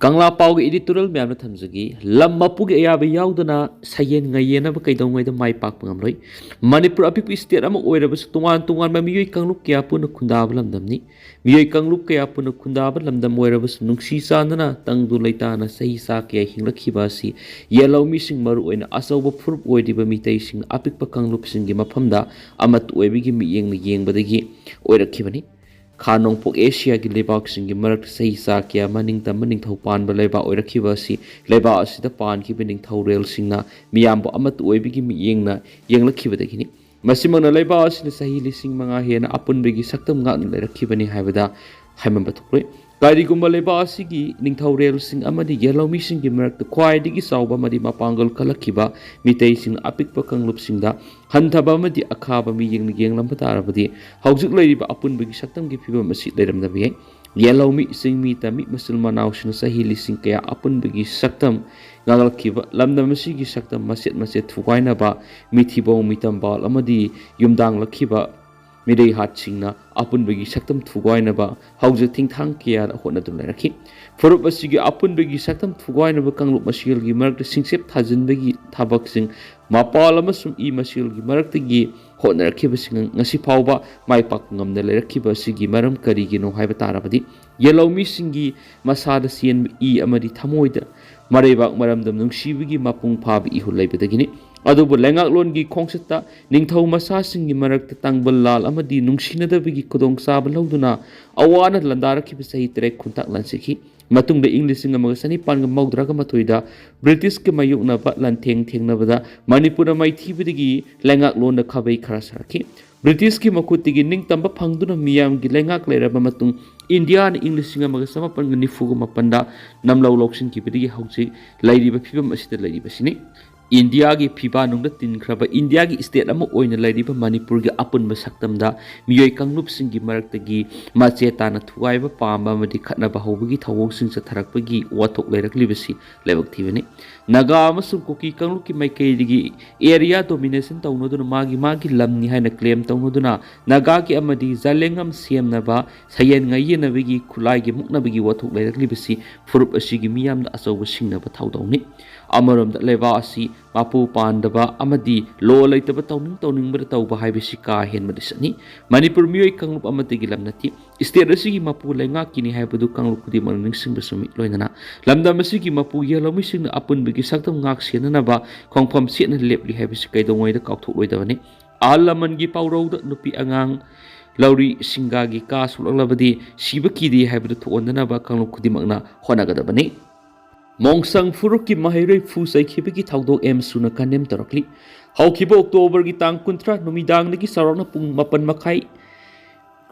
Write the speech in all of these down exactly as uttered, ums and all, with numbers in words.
ꯀꯪꯂꯥ ꯄꯥꯎꯒꯤ editorial ꯃꯌꯥꯝꯅ ꯊꯝꯖꯒꯦ꯫ ꯂꯝ ꯃꯄꯨꯒꯤ ꯑꯌꯥꯕ ꯌꯥꯎꯗꯅ ꯁꯌꯦꯟ ꯉꯌꯦꯟꯅꯕ ꯀꯩꯗꯧꯉꯩꯗ ꯃꯥꯏ ꯄꯥꯛꯄ ꯉꯝꯂꯣꯏ꯫ ꯃꯅꯤꯄꯨꯔ ꯑꯄꯤꯛꯄ state ꯑꯃ ꯑꯣꯏꯔꯕꯁꯨ ꯇꯣꯉꯥꯟ ꯇꯣꯉꯥꯟꯕ ꯃꯤꯑꯣꯏ ꯀꯥꯡꯂꯨꯞ ꯀꯌꯥ ꯄꯨꯟꯅ ꯈꯨꯟꯗꯥꯕ ꯂꯝꯗꯝꯅꯤ꯫ ꯃꯤꯑꯣꯏ ꯀꯥꯡꯂꯨꯞ ꯀꯌꯥ ꯄꯨꯟꯅ ꯈꯨꯟꯗꯥꯕ ꯂꯝꯗꯝ ꯑꯣꯏꯔꯕꯁꯨ ꯅꯨꯡꯁꯤ ꯆꯥꯟꯅꯅ ꯇꯪꯗꯨ ꯂꯩꯇꯥꯅ ꯆꯍꯤ ꯆꯥ ꯀꯌꯥ ꯍꯤꯡꯂꯛꯈꯤꯕ ꯑꯁꯤ ꯌꯦꯜꯍꯧꯃꯤꯁꯤꯡ, ꯃꯔꯨꯑꯣꯏꯅ ꯑꯆꯧꯕ ꯐꯨꯔꯨꯞ ꯑꯣꯏꯔꯤꯕ ꯃꯤꯇꯩꯁꯤꯡꯅ ꯑꯄꯤꯛꯄ ꯀꯥꯡꯂꯨꯞꯁꯤꯡꯒꯤ ꯃꯐꯝꯗ ꯑꯃꯠꯇ ꯑꯣꯏꯕꯒꯤ ꯃꯤꯠꯌꯦꯡꯅ ꯌꯦꯡꯕꯗꯒꯤ ꯑꯣꯏꯔꯛꯈꯤꯕꯅꯤ꯫ ꯈꯥ ꯅꯣꯡꯄꯣꯛ ꯑꯦꯁꯤꯌꯥꯒꯤ ꯂꯩꯕꯥꯛꯁꯤꯡꯒꯤ ꯃꯔꯛꯇ ꯆꯍꯤ ꯆꯥ ꯀꯌꯥ ꯃꯅꯤꯡ ꯇꯝꯕ ꯅꯤꯡꯊꯧ ꯄꯥꯟꯕ ꯂꯩꯕꯥꯛ ꯑꯣꯏꯔꯛꯈꯤꯕ ꯑꯁꯤ ꯂꯩꯕꯥꯛ ꯑꯁꯤꯗ ꯄꯥꯟꯈꯤꯕ ꯅꯤꯡꯊꯧꯔꯦꯜꯁꯤꯡꯅ ꯃꯤꯌꯥꯝꯕꯨ ꯑꯃꯠꯇ ꯑꯣꯏꯕꯒꯤ ꯃꯤꯠꯌꯦꯡꯅ ꯌꯦꯡꯂꯛꯈꯤꯕꯗꯒꯤꯅꯤ꯫ ꯃꯁꯤꯃꯛꯅ ꯂꯩꯕꯥꯛ ꯑꯁꯤꯅ ꯆꯍꯤ ꯂꯤꯁꯤꯡ ꯃꯉꯥ ꯍꯦꯟꯅ ꯑꯄꯨꯟꯕꯒꯤ ꯁꯛꯇꯝ ꯉꯥꯛꯅ ꯂꯩꯔꯛꯈꯤꯕꯅꯤ ꯍꯥꯏꯕꯗ ꯍꯥꯏꯃꯟꯕ ꯊꯣꯛꯂꯣꯏ꯫ ꯀꯔꯤꯒꯨꯝꯕ ꯂꯩꯕꯥꯛ ꯑꯁꯤꯒꯤ ꯅꯤꯡꯊꯧꯔꯦꯜꯁꯤꯡ ꯑꯃꯗꯤ ꯌꯦꯜꯍꯧꯃꯤꯁꯤꯡꯒꯤ ꯃꯔꯛꯇ ꯈ꯭ꯋꯥꯏꯗꯒꯤ ꯆꯥꯎꯕ ꯑꯃꯗꯤ ꯃꯄꯥꯡꯒꯜ ꯀꯜꯂꯛꯈꯤꯕ ꯃꯤꯇꯩꯁꯤꯡꯅ ꯑꯄꯤꯛꯄ ꯀꯥꯡꯂꯨꯞꯁꯤꯡꯗ ꯍꯟꯊꯕ ꯑꯃꯗꯤ ꯑꯈꯥꯕ ꯃꯤꯠꯌꯦꯡꯅ ꯌꯦꯡꯂꯝꯕ ꯇꯥꯔꯕꯗꯤ ꯍꯧꯖꯤꯛ ꯂꯩꯔꯤꯕ ꯑꯄꯨꯟꯕꯒꯤ ꯁꯛꯇꯝꯒꯤ ꯐꯤꯕꯝ ꯑꯁꯤ ꯂꯩꯔꯝꯗꯕ ꯌꯥꯏ꯫ ꯌꯦꯜꯍꯧꯃꯤ, ꯆꯤꯡꯃꯤ, ꯇꯝꯃꯤ, ꯃꯆꯤꯜ ꯃꯅꯥꯎꯁꯤꯡꯅ ꯆꯍꯤ ꯂꯤꯁꯤꯡ ꯀꯌꯥ ꯑꯄꯨꯟꯕꯒꯤ ꯁꯛꯇꯝ ꯉꯥꯛꯂꯛꯈꯤꯕ ꯂꯝꯗꯝ ꯑꯁꯤꯒꯤ ꯁꯛꯇꯝ ꯃꯆꯦꯠ ꯃꯆꯦꯠ ꯊꯨꯒꯥꯏꯅꯕ ꯃꯤꯊꯤꯕꯣꯡ ꯃꯤꯇꯝꯕꯥꯜ ꯑꯃꯗꯤ ꯌꯨꯝꯗꯥꯡꯂꯛꯈꯤꯕ ꯃꯤꯔꯩꯍꯥꯠꯁꯤꯡꯅ ꯑꯄꯨꯟꯕꯒꯤ ꯁꯛꯇꯝ ꯊꯨꯒꯥꯏꯅꯕ ꯍꯧꯖꯤꯛ ꯊꯤꯡꯊꯥꯡ ꯀꯌꯥꯗ ꯍꯣꯠꯅꯗꯨꯅ ꯂꯩꯔꯛꯈꯤ꯫ ꯐꯨꯔꯨꯞ ꯑꯁꯤꯒꯤ ꯑꯄꯨꯟꯕꯒꯤ ꯁꯛꯇꯝ ꯊꯨꯒꯥꯏꯅꯕ ꯀꯥꯡꯂꯨꯞ ꯃꯁꯦꯜꯒꯤ ꯃꯔꯛꯇ ꯁꯤꯡꯆꯦꯞ ꯊꯥꯖꯤꯟꯕꯒꯤ ꯊꯕꯛꯁꯤꯡ ꯃꯄꯥꯜ ꯑꯃꯁꯨꯡ ꯏ ꯃꯁꯦꯜꯒꯤ ꯃꯔꯛꯇꯒꯤ ꯍꯣꯠꯅꯔꯛꯈꯤꯕꯁꯤꯡ ꯉꯁꯤ ꯐꯥꯎꯕ ꯃꯥꯏ ꯄꯥꯛꯄ ꯉꯝꯗ ꯂꯩꯔꯛꯈꯤꯕ ꯑꯁꯤꯒꯤ ꯃꯔꯝ ꯀꯔꯤꯒꯤꯅꯣ ꯍꯥꯏꯕ ꯇꯥꯔꯕꯗꯤ, ꯌꯦꯜꯍꯧꯃꯤꯁꯤꯡꯒꯤ ꯃꯁꯥꯗ ꯆꯦꯟꯕ ꯏ ꯑꯃꯗꯤ ꯊꯃꯣꯏꯗ ꯃꯔꯩꯕꯥꯛ ꯃꯔꯝꯗꯝ ꯅꯨꯡꯁꯤꯕꯒꯤ ꯃꯄꯨꯡ ꯐꯥꯕ ꯏꯍꯨꯜ ꯂꯩꯕꯗꯒꯤꯅꯤ꯫ ꯑꯗꯨꯕꯨ ꯂꯩꯉꯥꯛꯂꯣꯟꯒꯤ ꯈꯣꯡꯆꯠꯇ ꯅꯤꯡꯊꯧ ꯃꯆꯥꯁꯤꯡꯒꯤ ꯃꯔꯛꯇ ꯇꯥꯡꯕꯜ ꯂꯥꯜ ꯑꯃꯗꯤ ꯅꯨꯡꯁꯤꯅꯗꯕꯒꯤ ꯈꯨꯗꯣꯡꯆꯥꯕ ꯂꯧꯗꯨꯅ ꯑꯋꯥꯅ ꯂꯥꯟꯗꯥꯔꯛꯈꯤꯕ ꯆꯍꯤ ꯇꯔꯦꯠ ꯈꯨꯟꯇꯥꯛ ꯂꯥꯟꯁꯤꯈꯤ꯫ ꯃꯇꯨꯡꯗ ꯏꯪ ꯂꯤꯁꯤꯡ ꯑꯃꯒ ꯆꯅꯤꯄꯥꯟꯒ ꯃꯧꯗ꯭ꯔꯥꯒ ꯃꯥꯊꯣꯏꯗ ꯕ꯭ꯔꯤꯇꯤꯁꯀ ꯃꯥꯌꯣꯛꯅꯕ ꯂꯥꯟꯊꯦꯡ ꯊꯦꯡꯅꯕꯗ ꯃꯅꯤꯄꯨꯔꯗ ꯃꯥꯏꯊꯤꯕꯗꯒꯤ ꯂꯩꯉꯥꯛꯂꯣꯟꯗ ꯈꯥꯕꯩ ꯈꯔ ꯁꯥꯔꯛꯈꯤ꯫ ꯕ꯭ꯔꯤꯇꯤꯁꯀꯤ ꯃꯈꯨꯠꯇꯒꯤ ꯅꯤꯡꯇꯝꯕ ꯐꯪꯗꯨꯅ ꯃꯤꯌꯥꯝꯒꯤ ꯂꯩꯉꯥꯛ ꯂꯩꯔꯕ ꯃꯇꯨꯡ ꯏꯟꯗꯤꯌꯥꯅ ꯏꯪ ꯂꯤꯁꯤꯡ ꯑꯃꯒ ꯆꯃꯥꯄꯟꯒ ꯅꯤꯐꯨꯒ ꯃꯥꯄꯟꯗ ꯅꯝꯂꯧ ꯂꯧꯁꯤꯟꯈꯤꯕꯗꯒꯤ ꯍꯧꯖꯤꯛ ꯂꯩꯔꯤꯕ ꯐꯤꯕꯝ ꯑꯁꯤꯗ ꯂꯩꯔꯤꯕꯁꯤꯅꯤ꯫ ꯏꯟꯗꯤꯌꯥꯒꯤ ꯐꯤꯕꯥ ꯅꯨꯡꯗ ꯇꯤꯟꯈ꯭ꯔꯕ ꯏꯟꯗꯤꯌꯥꯒꯤ ꯁ꯭ꯇꯦꯠ ꯑꯃ ꯑꯣꯏꯅ ꯂꯩꯔꯤꯕ ꯃꯅꯤꯄꯨꯔꯒꯤ ꯑꯄꯨꯟꯕ ꯁꯛꯇꯝꯗ ꯃꯤꯑꯣꯏ ꯀꯥꯡꯂꯨꯞꯁꯤꯡꯒꯤ ꯃꯔꯛꯇꯒꯤ ꯃꯆꯦ ꯇꯥꯅ ꯊꯨꯒꯥꯏꯕ ꯄꯥꯝꯕ ꯑꯃꯗꯤ ꯈꯠꯅꯕ ꯍꯧꯕꯒꯤ ꯊꯧꯑꯣꯡꯁꯤꯡ ꯆꯠꯊꯔꯛꯄꯒꯤ ꯋꯥꯊꯣꯛ ꯂꯩꯔꯛꯂꯤꯕꯁꯤ ꯂꯥꯏꯕꯛ ꯊꯤꯕꯅꯤ꯫ ꯅꯥꯒꯥ ꯑꯃꯁꯨꯡ ꯀꯨꯀꯤ ꯀꯥꯡꯂꯨꯞꯀꯤ ꯃꯥꯏꯀꯩꯗꯒꯤ ꯑꯦꯔꯤꯌꯥ ꯗꯣꯃꯤꯅꯦꯁꯟ ꯇꯧꯅꯗꯨꯅ ꯃꯥꯒꯤ ꯃꯥꯒꯤ ꯂꯝꯅꯤ ꯍꯥꯏꯅ ꯀ꯭ꯂꯦꯝ ꯇꯧꯅꯗꯨꯅ ꯅꯥꯒꯥꯒꯤ ꯑꯃꯗꯤ ꯖꯂꯦꯡꯉꯝ ꯁꯦꯝꯅꯕ ꯁꯌꯦꯟ ꯉꯥꯏꯌꯦꯟꯅꯕꯒꯤ ꯈꯨꯠꯂꯥꯏꯒꯤ ꯃꯨꯛꯅꯕꯒꯤ ꯋꯥꯊꯣꯛ ꯂꯩꯔꯛꯂꯤꯕꯁꯤ ꯐꯨꯔꯨꯞ ꯑꯁꯤꯒꯤ ꯃꯤꯌꯥꯝꯗ ꯑꯆꯧꯕ ꯁꯤꯡꯅꯕ ꯊꯧꯗꯥꯡꯅꯤ꯫ ꯑꯃꯔꯣꯝꯗ ꯂꯩꯕꯥꯛ ꯑꯁꯤ ꯃꯄꯨ ꯄꯥꯟꯗꯕ ꯑꯃꯗꯤ ꯂꯣ ꯂꯩꯇꯕ ꯇꯧꯅꯤꯡ ꯇꯧꯅꯤꯡꯕꯗ ꯇꯧꯕ ꯍꯥꯏꯕꯁꯤ ꯀꯥ ꯍꯦꯟꯕ ꯂꯤꯆꯠꯅꯤ꯫ ꯃꯅꯤꯄꯨꯔ ꯃꯤꯑꯣꯏ ꯀꯥꯡꯂꯨꯞ ꯑꯃꯠꯇꯒꯤ ꯂꯝ ꯅꯠꯇꯦ꯫ ꯁ꯭ꯇꯦꯠ ꯑꯁꯤꯒꯤ ꯃꯄꯨ ꯂꯩꯉꯥꯛꯀꯤꯅꯤ ꯍꯥꯏꯕꯗꯨ ꯀꯥꯡꯂꯨꯞ ꯈꯨꯗꯤꯡꯃꯛꯅ ꯅꯤꯡꯁꯤꯡꯕꯁꯨ ꯃꯤꯠꯂꯣꯏꯅꯅ ꯂꯝꯗꯝ ꯑꯁꯤꯒꯤ ꯃꯄꯨ ꯌꯦꯜꯍꯧꯃꯤꯁꯤꯡꯅ ꯑꯄꯨꯟꯕꯒꯤ ꯁꯛꯇꯝ ꯉꯥꯛ ꯁꯦꯟꯅꯅꯕ ꯈꯣꯡꯐꯝ ꯁꯦꯠꯅ ꯂꯦꯞꯂꯤ ꯍꯥꯏꯕꯁꯤ ꯀꯩꯗꯧꯉꯩꯗ ꯀꯥꯎꯊꯣꯛꯂꯣꯏꯗꯕꯅꯤ꯫ ꯑꯍꯜ ꯂꯃꯟꯒꯤ ꯄꯥꯎꯔꯧꯗ ꯅꯨꯄꯤ ꯑꯉꯥꯡ ꯂꯧꯔꯤ ꯁꯤꯡꯒꯥꯒꯤ ꯀꯥ ꯁꯣꯛꯂꯛꯂꯕꯗꯤ ꯁꯤꯕ ꯀꯤꯗꯦ ꯍꯥꯏꯕꯗꯨ ꯊꯣꯛꯍꯟꯗꯅꯕ ꯀꯥꯡꯂꯨꯞ ꯈꯨꯗꯤꯡꯃꯛꯅ ꯍꯣꯠꯅꯒꯗꯕꯅꯤ꯫ ꯃꯣꯡꯁꯪ ꯐꯨꯔꯨꯞꯀꯤ ꯃꯍꯩꯔꯣꯏ ꯐꯨ ꯆꯩꯈꯤꯕꯒꯤ ꯊꯧꯗꯣꯛ ꯑꯦꯝꯁꯨꯅ ꯀꯟꯗꯦꯝ ꯇꯧꯔꯛꯂꯤ꯫ ꯍꯧꯈꯤꯕ ꯑꯣꯛꯇꯣꯕꯔꯒꯤ ꯇꯥꯡ ꯀꯨꯟꯊ꯭ꯔꯥ ꯅꯨꯃꯤꯗꯥꯡꯗꯒꯤ ꯆꯥꯎꯔꯥꯛꯅ ꯄꯨꯡ ꯃꯥꯄꯟ ꯃꯈꯥꯏ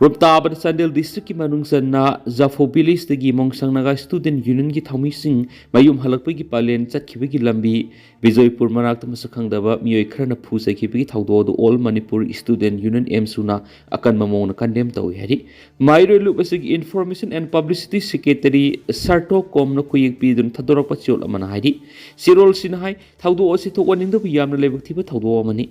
ꯔꯣꯝ ꯇꯥꯕꯗ ꯆꯥꯟꯗꯦꯜ ꯗꯤꯁꯇ꯭ꯔꯤꯛꯀꯤ ꯃꯅꯨꯡ ꯆꯟꯅ ꯖꯐꯣ ꯚꯤꯂꯦꯖꯇꯒꯤ ꯃꯣꯡꯁꯪ ꯅꯥꯒꯥ ꯁ꯭ꯇꯨꯗꯦꯟ ꯌꯨꯅꯤꯌꯟꯒꯤ ꯊꯧꯃꯤꯁꯤꯡ ꯃꯌꯨꯝ ꯍꯜꯂꯛꯄꯒꯤ ꯄꯂꯦꯟ ꯆꯠꯈꯤꯕꯒꯤ ꯂꯝꯕꯤ ꯕꯤꯖꯣꯏꯄꯨꯔ ꯃꯅꯥꯛꯇ ꯃꯁꯛ ꯈꯪꯗꯕ ꯃꯤꯑꯣꯏ ꯈꯔꯅ ꯐꯨ ꯆꯩꯈꯤꯕꯒꯤ ꯊꯧꯗꯣꯛ ꯑꯗꯨ ꯑꯣꯜ ꯃꯅꯤꯄꯨꯔ ꯁ꯭ꯇꯨꯗꯦꯟ ꯌꯨꯅꯤꯌꯟ ꯑꯦꯝꯁꯨꯅ ꯑꯀꯟꯕ ꯃꯑꯣꯡꯗ ꯀꯟꯗꯦꯝ ꯇꯧꯏ ꯍꯥꯏꯔꯤ꯫ ꯃꯍꯩꯔꯣꯏ ꯂꯨꯞ ꯑꯁꯤꯒꯤ ꯏꯟꯐꯣꯔꯃꯦꯁꯟ ꯑꯦꯟ ꯄꯕ꯭ꯂꯤꯁꯤꯇꯤ ꯁꯦꯀ꯭ꯔꯦꯇꯔꯤ ꯁꯥꯔꯇꯣ ꯀꯣꯝꯅ ꯈꯨꯌꯦꯛ ꯄꯤꯗꯨꯅ ꯊꯥꯗꯣꯔꯛꯄ ꯆꯦꯔꯣꯜ ꯑꯃꯅ ꯍꯥꯏꯔꯤ, ꯆꯦꯔꯣꯜꯁꯤꯅ ꯍꯥꯏ, ꯊꯧꯗꯣꯛ ꯑꯁꯤ ꯊꯣꯛꯍꯟꯅꯤꯡꯗꯕ ꯌꯥꯝꯅ ꯂꯥꯏꯕꯛ ꯊꯤꯕ ꯊꯧꯗꯣꯛ ꯑꯃꯅꯤ꯫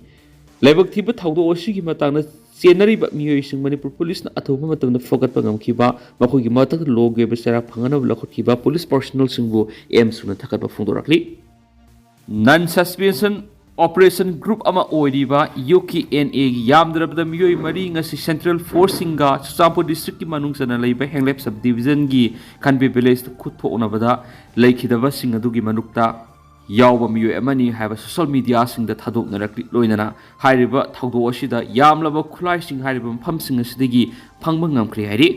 ꯂꯥꯏꯕꯛ ꯊꯤꯕ ꯊꯧꯗꯣꯛ ꯑꯁꯤꯒꯤ ꯃꯇꯥꯡꯗ ꯆꯦꯟꯅꯔꯤꯕ ꯃꯤꯑꯣꯏꯁꯤꯡ ꯃꯅꯤꯄꯨꯔ ꯄꯨꯂꯤꯁꯅ ꯑꯊꯨꯕ ꯃꯇꯝꯗ ꯐꯒꯠꯄ ꯉꯝꯈꯤꯕ, ꯃꯈꯣꯏꯒꯤ ꯃꯊꯛꯇ ꯂꯣꯒꯤ ꯑꯣꯏꯕ ꯆꯩꯔꯥꯛ ꯐꯪꯅꯅꯕ ꯂꯧꯈꯠꯈꯤꯕ ꯄꯨꯂꯤꯁ ꯄꯥꯔꯁꯣꯅꯦꯜꯁꯤꯡꯕꯨ ꯑꯦꯝꯁꯨꯅ ꯊꯥꯒꯠꯄ ꯐꯣꯡꯗꯣꯔꯛꯂꯤ꯫ ꯅꯟ ꯁꯁꯄꯦꯟꯁꯟ ꯑꯣꯄꯔꯦꯁꯟ ꯒ꯭ꯔꯨꯞ ꯑꯃ ꯑꯣꯏꯔꯤꯕ ꯌꯨ ꯀꯦ ꯑꯦꯟ ꯑꯦꯒꯤ ꯌꯥꯝꯗ꯭ꯔꯕꯗ ꯃꯤꯑꯣꯏ ꯃꯔꯤ ꯉꯁꯤ ꯁꯦꯟꯇ꯭ꯔꯦꯜ ꯐꯣꯔꯁꯁꯤꯡꯒ ꯆꯨꯔꯆꯥꯟꯄꯨꯔ ꯗꯤꯁꯇ꯭ꯔꯤꯛꯀꯤ ꯃꯅꯨꯡ ꯆꯟꯅ ꯂꯩꯕ ꯍꯦꯡꯂꯦꯞ ꯁꯕ ꯗꯤꯕꯤꯖꯟꯒꯤ ꯈꯟꯕꯦ ꯚꯤꯂꯦꯖꯇ ꯈꯨꯠ ꯊꯣꯛꯅꯕꯗ ꯂꯩꯈꯤꯗꯕꯁꯤꯡ ꯑꯗꯨꯒꯤ ꯃꯔꯛꯇ ꯌꯥꯎꯕ ꯃꯤꯑꯣꯏ ꯑꯃꯅꯤ ꯍꯥꯏꯕ ꯁꯣꯁꯤꯌꯦꯜ ꯃꯤꯗꯤꯌꯥꯁꯤꯡꯗ ꯊꯥꯗꯣꯛꯅꯔꯛꯂꯤ꯫ ꯂꯣꯏꯅꯅ ꯍꯥꯏꯔꯤꯕ ꯊꯧꯗꯣꯛ ꯑꯁꯤꯗ ꯌꯥꯝꯂꯕ ꯈꯨꯠꯂꯥꯏꯁꯤꯡ ꯍꯥꯏꯔꯤꯕ ꯃꯐꯝꯁꯤꯡ ꯑꯁꯤꯗꯒꯤ ꯐꯪꯕ ꯉꯝꯈ꯭ꯔꯦ ꯍꯥꯏꯔꯤ꯫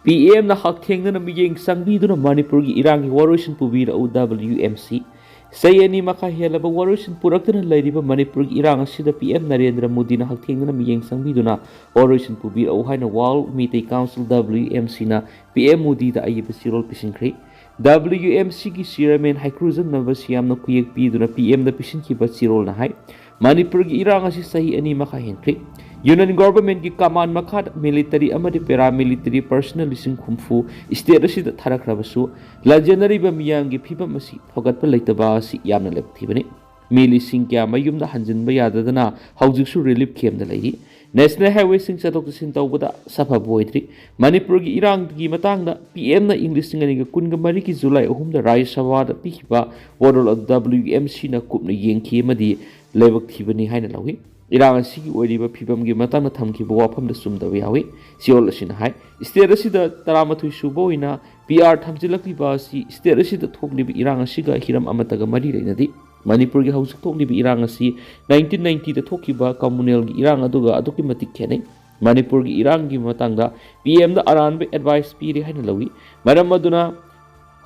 ꯄꯤ ꯑꯦꯝꯅ ꯍꯛꯊꯦꯡꯅꯅ ꯃꯤꯠꯌꯦꯡ ꯆꯪꯕꯤꯗꯨꯅ ꯃꯅꯤꯄꯨꯔꯒꯤ ꯏꯔꯥꯡꯒꯤ ꯋꯥꯔꯣꯏꯁꯤꯟ ꯄꯨꯕꯤꯔꯛꯎ, ꯗꯕ꯭ꯂꯤꯌꯨ ꯑꯦꯝ ꯁꯤ꯫ ꯆꯍꯤ ꯑꯅꯤ ꯃꯈꯥꯏ ꯍꯦꯜꯂꯕ ꯋꯥꯔꯣꯏꯁꯤꯟ ꯄꯨꯔꯛꯇꯨꯅ ꯂꯩꯔꯤꯕ ꯃꯅꯤꯄꯨꯔꯒꯤ ꯏꯔꯥꯡ ꯑꯁꯤꯗ ꯄꯤ ꯑꯦꯝ ꯅꯔꯦꯟꯗ꯭ꯔ ꯃꯣꯗꯤꯅ ꯍꯛꯊꯦꯡꯅꯅ ꯃꯤꯠꯌꯦꯡ ꯆꯪꯕꯤꯗꯨꯅ ꯋꯥꯔꯣꯏꯁꯤꯟ ꯄꯨꯕꯤꯔꯛꯎ ꯍꯥꯏꯅ ꯋꯥꯔꯜ ꯃꯤꯇꯩ ꯀꯥꯎꯟꯁꯤꯜ, ꯗꯕ꯭ꯂꯤꯌꯨ ꯑꯦꯝ ꯁꯤꯅ ꯄꯤ ꯑꯦꯝ ꯃꯣꯗꯤꯗ ꯑꯏꯕ ꯆꯦꯔꯣꯜ ꯄꯤꯁꯤꯟꯈ꯭ꯔꯦ꯫ WMCꯒꯤ chairman ꯍꯩꯀ꯭ꯔꯨꯖꯝ ꯅꯕꯁꯤꯌꯥꯝꯅ ꯈꯨꯌꯦꯛ ꯄꯤꯗꯨꯅ PMꯗ ꯄꯤꯁꯤꯟꯈꯤꯕ ꯆꯦꯔꯣꯜꯅ ꯍꯥꯏ, ꯃꯅꯤꯄꯨꯔꯒꯤ ꯏꯔꯥꯡ ꯑꯁꯤ ꯆꯍꯤ ꯑꯅꯤ ꯃꯈꯥ ꯍꯦꯟꯈ꯭ꯔꯦ꯫ Union Governmentꯀꯤ command ꯃꯈꯥꯗ military ꯑꯃꯗꯤ paramilitary personnel ꯂꯤꯁꯤꯡ ꯍꯨꯝꯐꯨ state ꯑꯁꯤꯗ ꯊꯥꯔꯛꯈ꯭ꯔꯕꯁꯨ, ꯂꯥꯟꯖꯦꯟꯅꯔꯤꯕ ꯃꯤꯌꯥꯝꯒꯤ ꯐꯤꯕꯝ ꯑꯁꯤ ꯐꯒꯠꯄ ꯂꯩꯇꯕ ꯑꯁꯤ ꯌꯥꯝꯅ ꯂꯥꯏꯕꯛ ꯊꯤꯕꯅꯤ꯫ ꯃꯤ ꯂꯤꯁꯤꯡ ꯀꯌꯥ ꯃꯌꯨꯝꯗ ꯍꯟꯖꯤꯟꯕ ꯌꯥꯗꯗꯅ ꯍꯧꯖꯤꯛꯁꯨ relief campꯇ ꯂꯩꯔꯤ꯫ National Highwayꯁꯤꯡ ꯆꯠꯊꯣꯛ ꯆꯠꯁꯤꯟ ꯇꯧꯕꯗ ꯁꯥꯐꯕ ꯑꯣꯏꯗ꯭ꯔꯤ꯫ ꯃꯅꯤꯄꯨꯔꯒꯤ ꯏꯔꯥꯡꯒꯤ ꯃꯇꯥꯡꯗ PMꯅ ꯏꯪ ꯂꯤꯁꯤꯡ ꯑꯅꯤꯒ ꯀꯨꯟꯒ ꯃꯔꯤꯒꯤ July ꯑꯍꯨꯝꯗ ꯔꯥꯖ꯭ꯌ ꯁꯚꯥꯗ ꯄꯤꯈꯤꯕ ꯋꯥꯔꯣꯜ ꯑꯗꯨ WMCꯅ ꯀꯨꯞꯅ ꯌꯦꯡꯈꯤ ꯑꯃꯗꯤ ꯂꯥꯏꯕꯛ ꯊꯤꯕꯅꯤ ꯍꯥꯏꯅ ꯂꯧꯏ꯫ ꯏꯔꯥꯡ ꯑꯁꯤꯒꯤ ꯑꯣꯏꯔꯤꯕ ꯐꯤꯕꯝꯒꯤ ꯃꯇꯥꯡꯗ ꯊꯝꯈꯤꯕ ꯋꯥꯐꯝꯗ ꯆꯨꯝꯗꯕ ꯌꯥꯎꯏ꯫ ꯆꯦꯔꯣꯜ ꯑꯁꯤꯅ ꯍꯥꯏ, state ꯑꯁꯤꯗ ꯇꯔꯥꯃꯥꯊꯣꯏ ꯁꯨꯕ ꯑꯣꯏꯅ PR ꯊꯝꯖꯤꯜꯂꯛꯂꯤꯕ ꯑꯁꯤ state ꯑꯁꯤꯗ ꯊꯣꯛꯂꯤꯕ ꯏꯔꯥꯡ ꯑꯁꯤꯒ ꯍꯤꯔꯝ ꯑꯃꯠꯇꯒ ꯃꯔꯤ ꯂꯩꯅꯗꯦ꯫ ꯃꯅꯤꯄꯨꯔꯒꯤ ꯍꯧꯖꯤꯛ ꯊꯣꯛꯂꯤꯕ ꯏꯔꯥꯡ ꯑꯁꯤ nineteen ninetyꯗ ꯊꯣꯛꯈꯤꯕ communalꯒꯤ ꯏꯔꯥꯡ ꯑꯗꯨꯒ ꯑꯗꯨꯛꯀꯤ ꯃꯇꯤꯛ ꯈꯦꯠꯅꯩ꯫ ꯃꯅꯤꯄꯨꯔꯒꯤ ꯏꯔꯥꯡꯒꯤ ꯃꯇꯥꯡꯗ PMꯗ ꯑꯔꯥꯟꯕ advice ꯄꯤꯔꯦ ꯍꯥꯏꯅ ꯂꯧꯏ꯫ ꯃꯔꯝ ꯑꯗꯨꯅ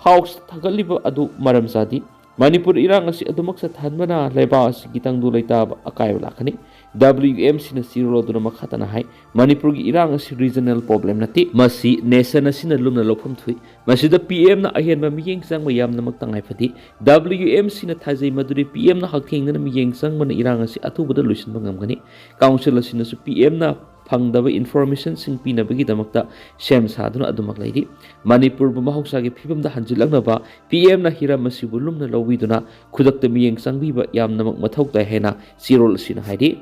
House ꯊꯥꯒꯠꯂꯤꯕ ꯑꯗꯨ ꯃꯔꯝ ꯆꯥꯗꯦ꯫ ꯃꯅꯤꯄꯨꯔ ꯏꯔꯥꯡ ꯑꯁꯤ ꯑꯗꯨꯃꯛ ꯆꯠꯊꯍꯟꯕꯅ ꯂꯩꯕꯥꯛ ꯑꯁꯤꯒꯤ ꯇꯪꯗꯨ ꯂꯩꯇꯥꯕ ꯑꯀꯥꯏꯕ ꯂꯥꯛꯀꯅꯤ꯫ WMCꯅ ꯆꯦꯔꯣꯜ ꯑꯗꯨꯅ ꯃꯈꯥ ꯇꯥꯅ ꯍꯥꯏ, ꯃꯅꯤꯄꯨꯔꯒꯤ ꯏꯔꯥꯡ ꯑꯁꯤ regional problem ꯅꯠꯇꯦ, ꯃꯁꯤ nation ꯑꯁꯤꯅ ꯂꯨꯝꯅ ꯂꯧꯐꯝ ꯊꯣꯛꯏ꯫ ꯃꯁꯤꯗ PMꯅ ꯑꯍꯦꯟꯕ ꯃꯤꯠꯌꯦꯡ ꯆꯪꯕ ꯌꯥꯝꯅꯃꯛ ꯇꯉꯥꯏ ꯐꯗꯦ꯫ WMCꯅ ꯊꯥꯖꯩ ꯃꯗꯨꯗꯤ PMꯅ ꯍꯛꯊꯦꯡꯅꯅ ꯃꯤꯠꯌꯦꯡ ꯆꯪꯕꯅ ꯏꯔꯥꯡ ꯑꯁꯤ ꯑꯊꯨꯕꯗ ꯂꯣꯏꯁꯤꯟꯕ ꯉꯝꯒꯅꯤ꯫ Council ꯑꯁꯤꯅꯁꯨ PMꯅ ꯐꯪꯗꯕ informationꯁꯤꯡ ꯄꯤꯅꯕꯒꯤꯗꯃꯛꯇ ꯁꯦꯝ ꯁꯥꯗꯨꯅ ꯑꯗꯨꯃꯛ ꯂꯩꯔꯤ꯫ ꯃꯅꯤꯄꯨꯔꯕꯨ ꯃꯍꯧꯁꯥꯒꯤ ꯐꯤꯕꯝꯗ ꯍꯟꯖꯤꯜꯂꯛꯅꯕ PMꯅ ꯍꯤꯔꯝ ꯑꯁꯤꯕꯨ ꯂꯨꯝꯅ ꯂꯧꯕꯤꯗꯨꯅ ꯈꯨꯗꯛꯇ ꯃꯤꯠꯌꯦꯡ ꯆꯪꯕꯤꯕ ꯌꯥꯝꯅꯃꯛ ꯃꯊꯧ ꯇꯥꯏ ꯍꯥꯏꯅ ꯆꯦꯔꯣꯜ ꯑꯁꯤꯅ ꯍꯥꯏꯔꯤ꯫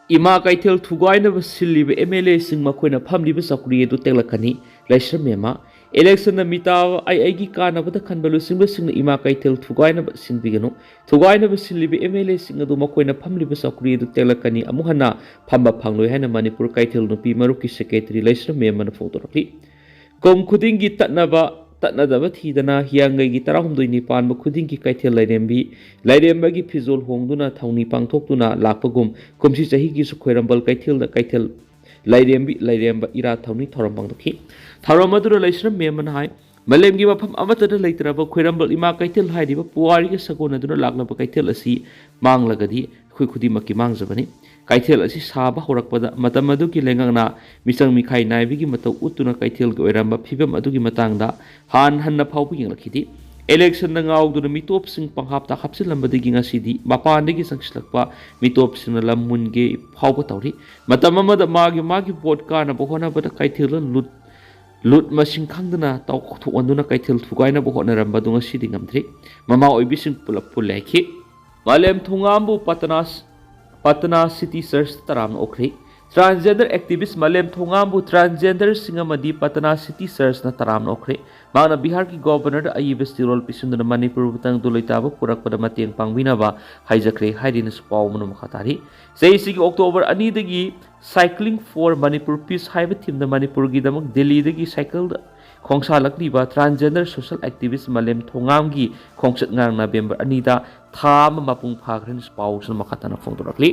ꯏꯃꯥ ꯀꯩꯊꯦꯜ ꯊꯨꯒꯥꯏꯅꯕ ꯁꯤꯜꯂꯤꯕ MLAꯁꯤꯡ ꯃꯈꯣꯏꯅ ꯐꯝꯂꯤꯕ ꯆꯧꯀ꯭ꯔꯤ ꯑꯗꯨ ꯇꯦꯛꯂꯛꯀꯅꯤ꯫ ꯂꯥꯏꯁ꯭ꯔꯝ ꯃꯦꯝꯃ, electionꯗ ꯃꯤꯇꯥꯕ ꯑꯩ ꯑꯩꯒꯤ ꯀꯥꯟꯅꯕꯗ ꯈꯟꯕ ꯂꯨꯆꯤꯡꯕꯁꯤꯡꯅ ꯏꯃꯥ ꯀꯩꯊꯦꯜ ꯊꯨꯒꯥꯏꯅꯕ ꯁꯤꯟꯕꯤꯒꯅꯨ꯫ ꯊꯨꯒꯥꯏꯅꯕ ꯁꯤꯜꯂꯤꯕ MLAꯁꯤꯡ ꯑꯗꯨ ꯃꯈꯣꯏꯅ ꯐꯝꯂꯤꯕ ꯆꯧꯀ꯭ꯔꯤ ꯑꯗꯨ ꯇꯦꯛꯂꯛꯀꯅꯤ, ꯑꯃꯨꯛ ꯍꯟꯅ ꯐꯝꯕ ꯐꯪꯂꯣꯏ ꯍꯥꯏꯅ ꯃꯅꯤꯄꯨꯔ ꯀꯩꯊꯦꯜ ꯅꯨꯄꯤ ꯃꯔꯨꯞꯀꯤ secretary ꯂꯥꯏꯁ꯭ꯔꯝ ꯃꯦꯝꯃꯅ ꯐꯣꯡꯗꯣꯔꯛꯂꯤ꯫ ꯀꯨꯝ ꯈꯨꯗꯤꯡꯒꯤ ꯇꯠꯅꯕ, ꯇꯠꯅꯗꯕ ꯊꯤꯗꯅ ꯍꯤꯌꯥꯡꯒꯩꯒꯤ ꯇꯔꯥꯍꯨꯝꯗꯣꯏꯅꯤ ꯄꯥꯟꯕ ꯈꯨꯗꯤꯡꯒꯤ ꯀꯩꯊꯦꯜ ꯂꯥꯏꯔꯦꯝꯕꯤ, ꯂꯥꯏꯔꯦꯝꯕꯒꯤ ꯐꯤꯖꯣꯜ ꯍꯣꯡꯗꯨꯅ ꯊꯧꯅꯤ ꯄꯥꯡꯊꯣꯛꯇꯨꯅ ꯂꯥꯛꯄꯒꯨꯝ, ꯀꯨꯝꯁꯤ ꯆꯍꯤꯒꯤꯁꯨ ꯈ꯭ꯋꯥꯏꯔꯝꯕꯟ ꯀꯩꯊꯦꯜꯗ ꯀꯩꯊꯦꯜ ꯂꯥꯏꯔꯦꯝꯕꯤ, ꯂꯥꯏꯔꯦꯝꯕ ꯏꯔꯥꯠ ꯊꯧꯅꯤ ꯊꯧꯔꯝ ꯄꯥꯡꯊꯣꯛꯈꯤ꯫ ꯊꯧꯔꯝ ꯑꯗꯨꯗ ꯂꯥꯏꯁ꯭ꯔꯝ ꯃꯦꯝꯃꯅ ꯍꯥꯏ, ꯃꯥꯂꯦꯝꯒꯤ ꯃꯐꯝ ꯑꯃꯠꯇꯗ ꯂꯩꯇ꯭ꯔꯕ ꯈ꯭ꯋꯥꯏꯔꯝꯕꯟ ꯏꯃꯥ ꯀꯩꯊꯦꯜ ꯍꯥꯏꯔꯤꯕ ꯄꯨꯋꯥꯔꯤꯒ ꯁꯥꯒꯣꯟꯅꯗꯨꯅ ꯂꯥꯛꯂꯕ ꯀꯩꯊꯦꯜ ꯑꯁꯤ ꯃꯥꯡꯂꯒꯗꯤ ꯑꯩꯈꯣꯏ ꯈꯨꯗꯤꯡꯃꯛꯀꯤ ꯃꯥꯡꯖꯕꯅꯤ꯫ ꯀꯩꯊꯦꯜ ꯑꯁꯤ ꯁꯥꯕ ꯍꯧꯔꯛꯄꯗ ꯃꯇꯝ ꯑꯗꯨꯒꯤ ꯂꯩꯉꯥꯛꯅ ꯃꯤꯆꯪ ꯃꯤꯈꯥꯏ ꯅꯥꯏꯕꯒꯤ ꯃꯇꯧ ꯎꯠꯇꯨꯅ ꯀꯩꯊꯦꯜꯒꯤ ꯑꯣꯏꯔꯝꯕ ꯐꯤꯕꯝ ꯑꯗꯨꯒꯤ ꯃꯇꯥꯡꯗ ꯍꯥꯟ ꯍꯟꯅ ꯐꯥꯎꯕ ꯌꯦꯡꯂꯛꯈꯤꯗꯦ꯫ Election ꯗ ꯉꯥꯎꯗꯨꯅ ꯃꯤꯇꯣꯞꯁꯤꯡ ꯄꯪꯍꯥꯞꯇ ꯍꯥꯞꯆꯤꯜꯂꯝꯕꯗꯒꯤ ꯉꯁꯤꯗꯤ ꯃꯄꯥꯟꯗꯒꯤ ꯆꯪꯁꯤꯜꯂꯛꯄ ꯃꯤꯇꯣꯞꯁꯤꯡꯅ ꯂꯝ ꯃꯨꯟꯒꯦ ꯐꯥꯎꯕ ꯇꯧꯔꯤ꯫ ꯃꯇꯝ ꯑꯃꯗ ꯃꯥꯒꯤ ꯃꯥꯒꯤ ꯚꯣꯠ ꯀꯥꯅꯕ ꯍꯣꯠꯅꯕꯗ ꯀꯩꯊꯦꯜꯗ ꯂꯨꯠ ꯂꯨꯠ ꯃꯁꯤꯡ ꯈꯪꯗꯅ ꯇꯧ-, ꯊꯣꯛꯍꯟꯗꯨꯅ ꯀꯩꯊꯦꯜ ꯊꯨꯒꯥꯏꯅꯕ ꯍꯣꯠꯅꯔꯝꯕ ꯑꯗꯨ ꯉꯁꯤꯗꯤ ꯉꯝꯗ꯭ꯔꯤ꯫ ꯃꯃꯥ ꯑꯣꯏꯕꯤꯁꯤꯡ ꯄꯨꯂꯞ ꯄꯨꯜꯂꯦ ꯍꯥꯏꯈꯤ꯫ ꯃꯥꯂꯦꯝ ꯊꯣꯉꯥꯝꯕꯨ ꯄꯇꯅꯥ, ꯄꯇꯅꯥ ꯁꯤꯇꯤ ꯆꯔꯆꯇ ꯇꯔꯥꯝꯅ ꯑꯣꯛꯈ꯭ꯔꯤ꯫ Transgender activist ꯃꯥꯂꯦꯝ ꯊꯣꯉꯥꯝꯕꯨ transgenderꯁꯤꯡ ꯑꯃꯗꯤ ꯄꯇꯅꯥ ꯁꯤꯇꯤ ꯆꯔꯆꯅ ꯇꯔꯥꯝꯅ ꯑꯣꯛꯈ꯭ꯔꯤ꯫ ꯃꯍꯥꯛꯅ ꯕꯤꯍꯥꯔꯒꯤ ꯒꯣꯚꯔꯅꯔꯗ ꯑꯏꯕ ꯆꯦꯔꯣꯜ ꯄꯤꯁꯤꯟꯗꯨꯅ ꯃꯅꯤꯄꯨꯔꯕꯨ ꯇꯪꯗꯨ ꯂꯩꯇꯥꯕ ꯄꯨꯔꯛꯄꯗ ꯃꯇꯦꯡ ꯄꯥꯡꯕꯤꯅꯕ ꯍꯥꯏꯖꯈ꯭ꯔꯦ ꯍꯥꯏꯗꯨꯅꯁꯨ ꯄꯥꯎ ꯑꯃꯅ ꯃꯈꯥ ꯇꯥꯔꯤ꯫ ꯆꯍꯤꯁꯤꯒꯤ ꯑꯣꯛꯇꯣꯕꯔ ꯑꯅꯤꯗꯒꯤ Cycling for Manipur Peace ꯍꯥꯏꯕ ꯊꯤꯝꯗ ꯃꯅꯤꯄꯨꯔꯒꯤꯗꯃꯛ ꯗꯤꯜꯂꯤꯗꯒꯤ ꯁꯥꯏꯀꯜꯗ ꯈꯣꯡꯁꯥꯜꯂꯛꯂꯤꯕ transgender social activist ꯃꯥꯂꯦꯝ ꯊꯣꯉꯥꯝꯒꯤ ꯈꯣꯡꯆꯠ ꯉꯔꯥꯡ ꯅꯕꯦꯝꯕꯔ ꯑꯅꯤꯗ ꯊꯥ ꯑꯃ ꯃꯄꯨꯡ ꯐꯥꯈ꯭ꯔꯦꯅꯁꯨ ꯄꯥꯎꯁꯤꯅ ꯃꯈꯥ ꯇꯥꯅ ꯐꯣꯡꯗꯣꯔꯛꯂꯤ꯫